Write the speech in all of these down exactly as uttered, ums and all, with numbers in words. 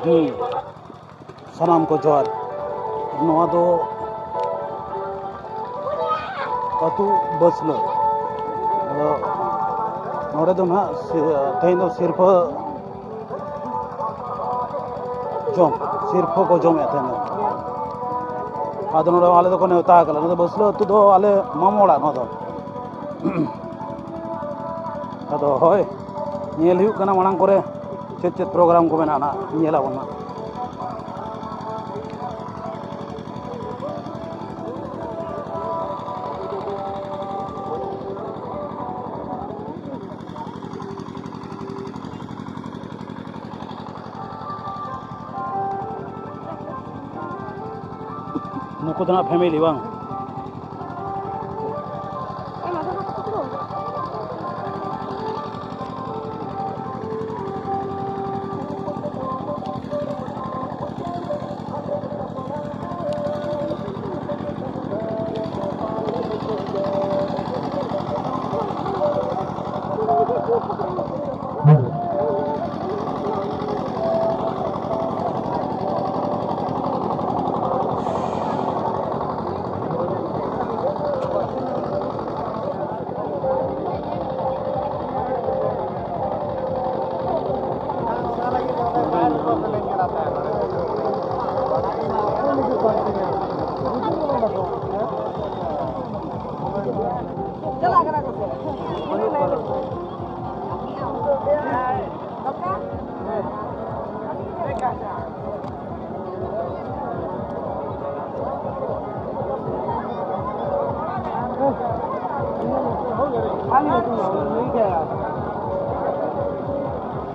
ᱦᱩᱸ, ᱥᱟᱱᱟᱢ ᱠᱚ ᱡᱚᱦᱟᱨ᱾ ᱱᱚᱣᱟ ᱫᱚ ᱟᱹᱛᱩ ᱵᱟᱹᱥᱞᱟᱹ᱾ ᱟᱫᱚ ᱱᱚᱰᱮ ᱫᱚ ᱱᱟᱦᱟᱜ ᱥᱤ-, ᱛᱮᱦᱮᱧ ᱫᱚ ᱥᱤᱨᱯᱟᱹ ᱡᱚᱢ, ᱥᱤᱨᱯᱟᱹ ᱠᱚ ᱡᱚᱢᱮᱫ ᱛᱟᱦᱮᱱᱟ᱾ ᱟᱫᱚ ᱱᱚᱰᱮ ᱟᱞᱮ ᱫᱚᱠᱚ ᱱᱮᱣᱛᱟ ᱟᱠᱟᱫ ᱞᱮᱭᱟ᱾ ᱱᱚᱣᱟ ᱫᱚ ᱵᱟᱹᱥᱞᱟᱹ ᱟᱹᱛᱩ ᱫᱚ ᱟᱞᱮ ᱢᱟᱢᱚ ᱚᱲᱟᱜ ᱱᱚᱣᱟ ᱫᱚ᱾ ᱟᱫᱚ ᱦᱳᱭ, ᱧᱮᱞ ᱦᱩᱭᱩᱜ ᱠᱟᱱᱟ ᱢᱟᱲᱟᱝ ᱠᱚᱨᱮ ᱪᱮᱫ ᱪᱮᱫ ᱯᱨᱳᱜᱨᱟᱢ ᱠᱚ ᱢᱮᱱᱟᱜᱼᱟ ᱱᱟᱜ, ᱧᱮᱞ ᱟᱵᱚᱱ ᱱᱟᱜ᱾ ᱱᱩᱠᱩ ᱫᱚ ᱱᱟᱜ ᱯᱷᱮᱢᱮᱞᱤ ᱵᱟᱝ?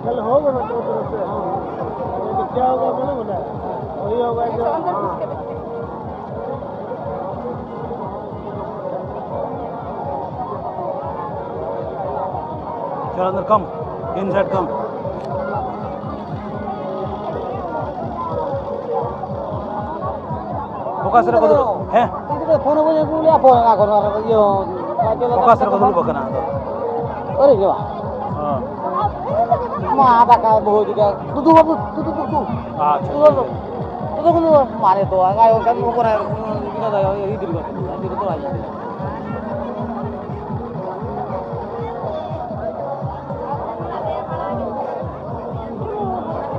कल होगा ना दो तरफ से। ये तो क्या होगा मालूम है? वही होगा जो, हाँ। चल अंदर कम, इनसाइड कम। ᱚᱠᱟ ᱥᱮᱫ ᱨᱮᱠᱚ ᱫᱩᱲᱩᱵ? ᱦᱮᱸ? ᱤᱧ ᱫᱚ ᱯᱷᱳᱱ ᱟᱹᱜᱩ ᱞᱮᱭᱟ, ᱯᱷᱳᱱ ᱚᱱᱟ ᱠᱚ, ᱱᱚᱣᱟ ᱨᱮ ᱤᱭᱟᱹ, ᱚᱠᱟ ᱥᱮᱫ ᱨᱮᱠᱚ ᱫᱩᱲᱩᱵ ᱟᱠᱟᱱᱟ ᱟᱫᱚ? ᱟᱹᱣᱨᱤ ᱦᱤᱡᱩᱜᱼᱟ᱾ ᱦᱚᱸ᱾ ᱢᱟ ᱫᱟᱠᱟ ᱵᱚᱦᱩ ᱡᱩᱫᱟ᱾ ᱫᱩᱫᱩ ᱵᱟᱹᱵᱩ, ᱫᱩᱫᱩ, ᱫᱩᱫᱩ᱾ ᱟᱪᱪᱷᱟ᱾ ᱫᱩᱫᱩ ᱵᱟᱹᱵᱩ᱾ ᱫᱩᱫᱩ ᱵᱟᱹᱵᱩ, ᱢᱟᱨᱮ ᱛᱚ, ᱟᱭ ᱚᱱᱠᱟᱱ ᱠᱚ ᱠᱚᱨᱟᱣ, ᱤᱫᱤ ᱫᱚ ᱟᱭ, ᱤᱫᱤ ᱫᱚ ᱟᱭ᱾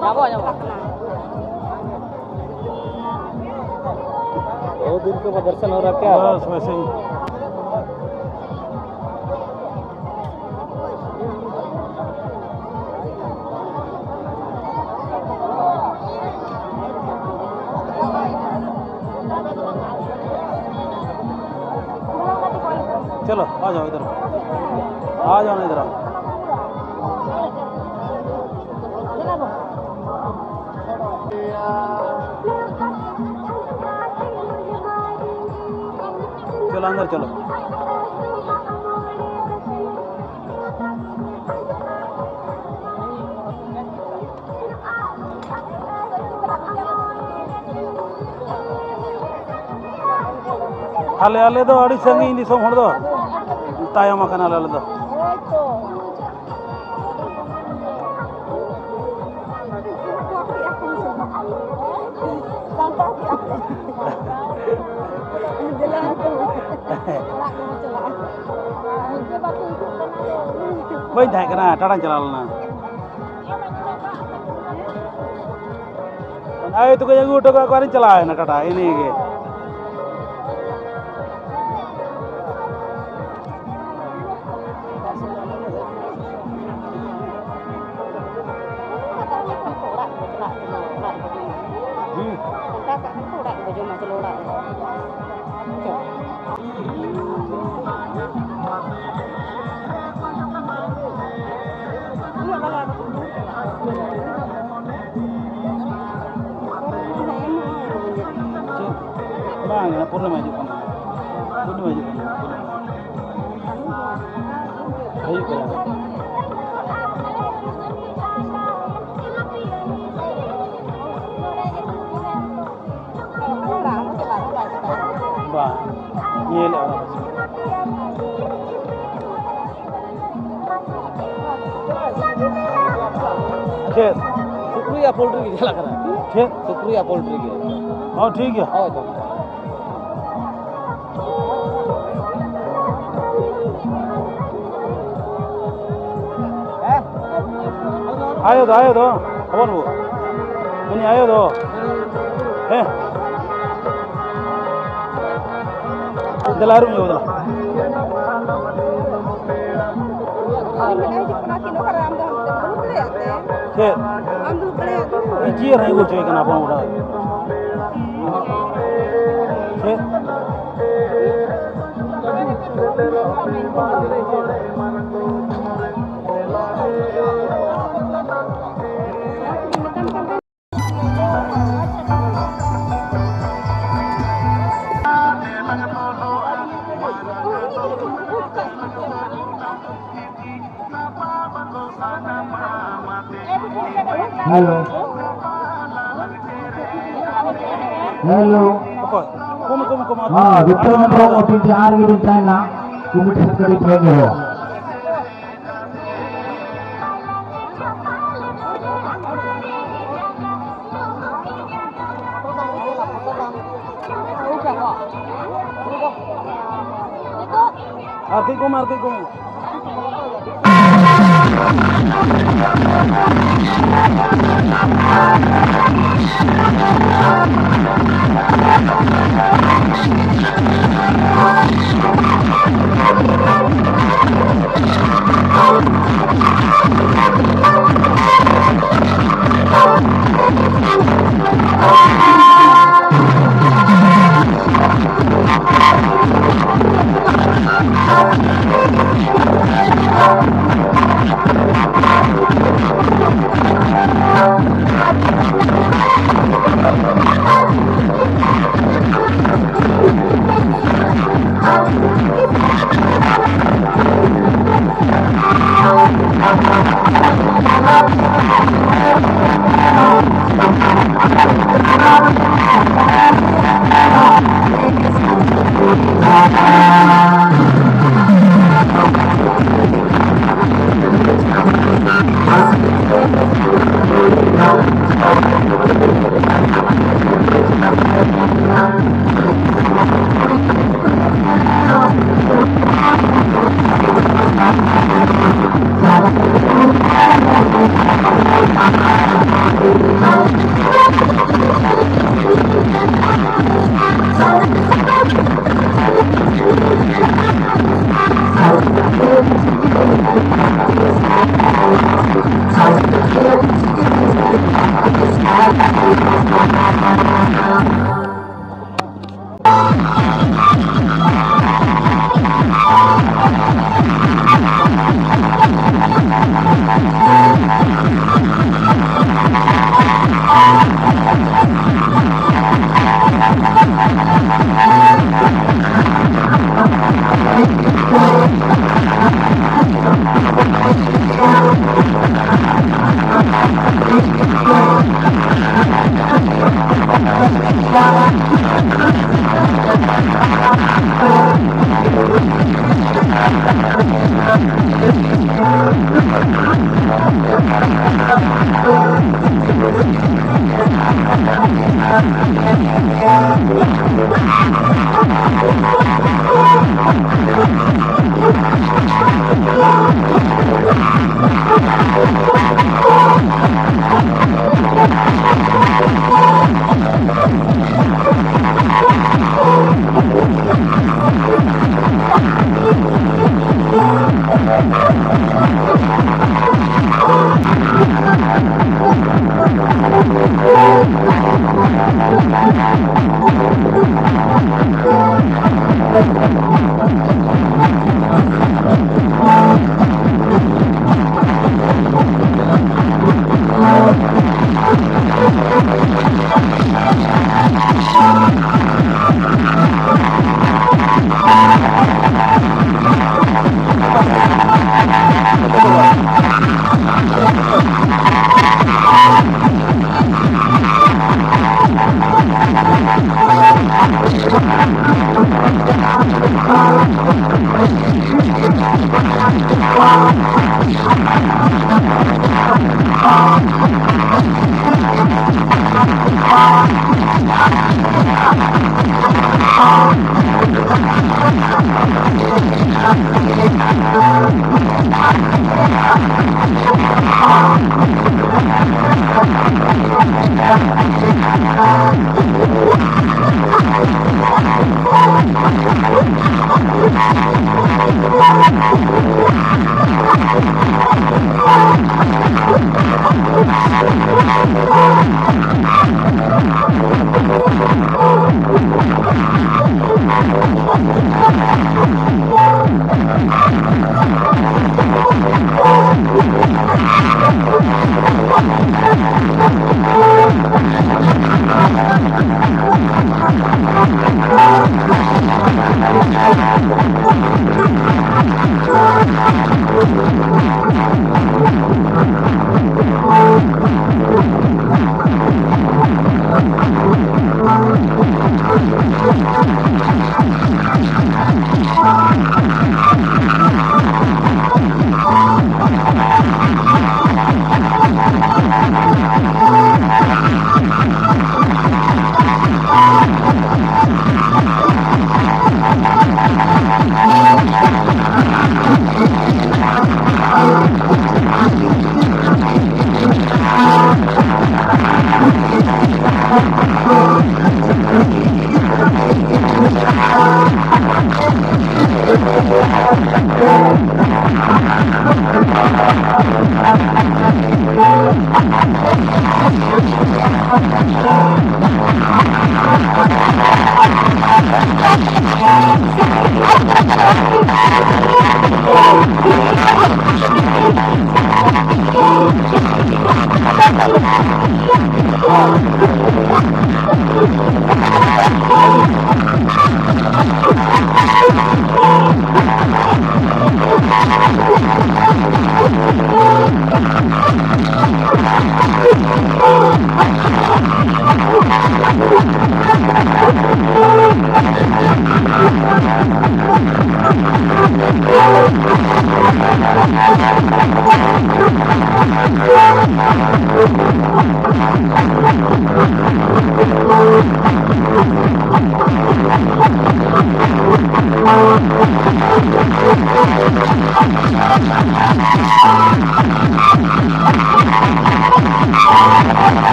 ᱧᱟᱢᱚᱜᱼᱟ, ᱧᱟᱢᱚᱜᱼᱟ᱾ बहुत दिन के बाद दर्शन हो रहा क्या? बस वैसे ही। चलो, आ जाओ इधर। आ जाओ ना इधर, आओ। चलो, अंदर चलो। ᱟᱞᱮ, ᱟᱞᱮ ᱫᱚ ᱟᱹᱰᱤ ᱥᱟᱺᱜᱤᱧ ᱫᱤᱥᱚᱢ ᱦᱚᱲ ᱫᱚ, ᱛᱟᱭᱚᱢ ᱟᱠᱟᱱᱟᱞᱮ ᱟᱞᱮ ᱫᱚ᱾ ᱵᱟᱹᱧ ᱛᱟᱦᱮᱸ ᱠᱟᱱᱟ, ᱴᱟᱴᱟᱧ ᱪᱟᱞᱟᱣ ᱞᱮᱱᱟ᱾ ᱟᱭᱳ ᱛᱟᱠᱚᱧ ᱟᱹᱜᱩ ᱦᱚᱴᱚ ᱠᱟᱜ ᱠᱚᱣᱟ ᱟᱨᱤᱧ ᱪᱟᱞᱟᱣ ᱮᱱᱟ ᱴᱟᱴᱟ, ᱤᱱᱟᱹ ᱜᱮ᱾ ᱚᱲᱟᱜ ᱠᱚ ᱪᱟᱞᱟᱜ ᱠᱟᱱᱟ, ᱚᱲᱟᱜ ᱨᱮᱠᱚ ᱡᱚᱢᱟ᱾ ᱦᱩᱸ᱾ ᱚᱱᱠᱟ ᱠᱟᱜ ᱠᱟᱱᱟ ᱠᱚ, ᱚᱲᱟᱜ ᱨᱮᱠᱚ ᱡᱚᱢᱟ, ᱪᱚᱞᱚ ᱚᱲᱟᱜ ᱨᱮ᱾ ᱪᱚ᱾ ᱵᱟᱝ, ᱯᱩᱨᱱᱤᱢᱟ ᱦᱤᱡᱩᱜ ᱠᱟᱱᱟ᱾ ᱯᱩᱨᱱᱤᱢᱟ ᱦᱤᱡᱩᱜ ᱠᱟᱱᱟ᱾ ᱦᱩᱭᱩᱜ ᱠᱟᱱᱟ᱾ ᱵᱟᱝ, ᱧᱮᱞᱮᱫ ᱚᱱᱟ ᱠᱚ᱾ ᱥᱩᱠᱨᱤᱭᱟᱜ ᱯᱳᱞᱴᱨᱤ ᱜᱮ ᱪᱟᱞᱟᱜ ᱠᱟᱱᱟ᱾ ᱪᱮᱫ? ᱥᱩᱠᱨᱤᱭᱟᱜ ᱯᱳᱞᱴᱨᱤ ᱜᱮ᱾ ᱦᱚᱸ, ᱴᱷᱤᱠ ᱜᱮᱭᱟ᱾ ᱦᱳᱭ, ᱦᱳᱭ᱾ ᱟᱭᱳ ᱫᱚ, ᱟᱭᱳ ᱫᱚ, ᱦᱚᱯᱚᱱ ᱵᱟᱹᱵᱩ᱾ ᱩᱱᱤ ᱟᱭᱳ ᱫᱚ᱾ ᱦᱮᱸ᱾ ᱫᱮᱞᱟ, ᱟᱹᱨᱩᱵ ᱧᱚᱜ ᱫᱮᱞᱟ᱾ ᱟᱨ ᱢᱤᱫ ᱫᱷᱟᱣ ᱦᱤᱡᱩᱜ ᱠᱟᱱᱟ ᱠᱤᱱ, ᱚᱠᱟᱨᱮ ᱟᱢ ᱫᱚ ᱦᱟᱱᱛᱮ ᱵᱟᱹᱱᱩᱢ ᱫᱟᱲᱮᱭᱟᱜ ᱛᱮ? ᱪᱮᱫ? ᱵᱟᱢ ᱫᱩᱲᱩᱵ ᱫᱟᱲᱮᱭᱟᱜ ᱫᱚ? ᱪᱮᱫ ᱨᱮ ᱟᱹᱜᱩ ᱦᱚᱪᱚᱭ ᱠᱟᱱᱟ ᱟᱵᱚ ᱚᱲᱟᱜ? ᱪᱮᱫ? Hello. Hello. ᱚᱠᱚᱭ? ᱠᱚᱢ, ᱠᱚᱢ, ᱠᱚᱢ, ᱦᱮᱸ, ᱡᱚᱛᱚ ᱦᱚᱲ ᱠᱚ ᱟᱹᱰᱤ ᱡᱚᱦᱟᱨ ᱜᱮᱵᱤᱱ ᱛᱟᱦᱮᱱᱟ᱾ ᱠᱚᱢᱤᱴᱤ ᱥᱮᱠᱨᱮᱴᱟᱨᱤ ᱴᱷᱮᱱ ᱦᱚᱸ᱾ ᱟᱨ ᱠᱟᱹᱡ ᱠᱚᱢ, ᱟᱨ ᱠᱟᱹᱡ ᱠᱚᱢ᱾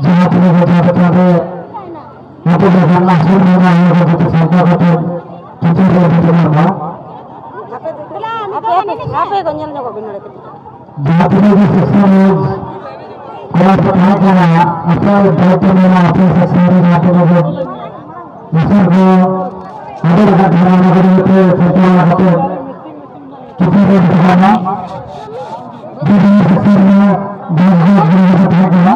ᱡᱟᱦᱟᱸ ᱛᱤᱱᱟᱹᱜ ᱜᱮ ᱡᱟᱦᱟᱸ ᱪᱮᱛᱟᱱ ᱨᱮ ᱟᱵᱚ ᱡᱟᱦᱟᱸ ᱞᱟᱦᱟ ᱨᱮ ᱢᱮᱱᱟᱜ ᱵᱚᱱᱟ, ᱡᱚᱛᱚ ᱥᱟᱱᱛᱟᱲ ᱠᱟᱛᱮ ᱪᱤᱛᱟᱹᱨ ᱨᱮ ᱵᱚᱱ ᱵᱮᱱᱟᱣ ᱢᱟ᱾ ᱟᱯᱮ, ᱟᱯᱮ ᱠᱚ ᱧᱮᱞ ᱧᱚᱜᱚᱜ ᱵᱤᱱ ᱱᱚᱰᱮ ᱠᱟᱹᱴᱤᱡ᱾ ᱡᱟᱦᱟᱸ ᱛᱤᱱᱟᱹᱜ ᱜᱮ ᱥᱮᱥᱚᱱ ᱨᱮ ᱠᱚᱲᱟ ᱠᱚ ᱛᱟᱦᱮᱸ ᱠᱟᱱᱟ, ᱟᱯᱮ ᱫᱟᱭᱤᱛᱛᱚ ᱢᱮᱱᱟᱜᱼᱟ, ᱟᱯᱮ ᱥᱮᱥᱚᱱ ᱨᱮ ᱡᱟᱦᱟᱸ ᱛᱤᱱᱟᱹᱜ ᱜᱮ ᱵᱤᱥᱚᱭ ᱠᱚ ᱟᱹᱰᱤ ᱨᱟᱠᱟᱵ ᱠᱟᱱᱟ, ᱚᱱᱟ ᱠᱚ ᱱᱤᱭᱮ ᱛᱮ ᱥᱟᱱᱛᱟᱲ ᱠᱟᱛᱮ ᱪᱤᱛᱟᱹᱨ ᱨᱮ ᱵᱮᱱᱟᱣ ᱢᱟ᱾ ᱡᱩᱫᱤ ᱥᱮᱥᱚᱱ ᱨᱮ ᱵᱮᱥ ᱵᱮᱥ ᱜᱤᱫᱽᱨᱟᱹ ᱠᱚ ᱛᱟᱦᱮᱸ ᱠᱟᱱᱟ,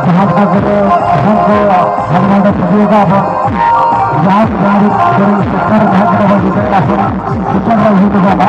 ᱡᱟᱦᱟᱸ ᱞᱮᱠᱟ ᱠᱚᱨᱮ ᱟᱵᱚ ᱠᱚ ᱦᱚᱲᱢᱚ ᱫᱚ ᱵᱷᱟᱹᱜᱤᱭᱟᱠᱟᱫ ᱵᱚᱱ, ᱡᱟᱦᱟᱸ ᱡᱟᱦᱟᱸ ᱥᱚᱨᱠᱟᱨ ᱡᱟᱦᱟᱸ ᱠᱚᱨᱮ ᱵᱚᱱ ᱡᱩᱴᱟᱹᱜ ᱠᱟᱱ, ᱥᱚᱨᱠᱟᱨ ᱵᱚᱱ ᱡᱩᱴᱟᱹᱜ ᱠᱟᱱᱟ᱾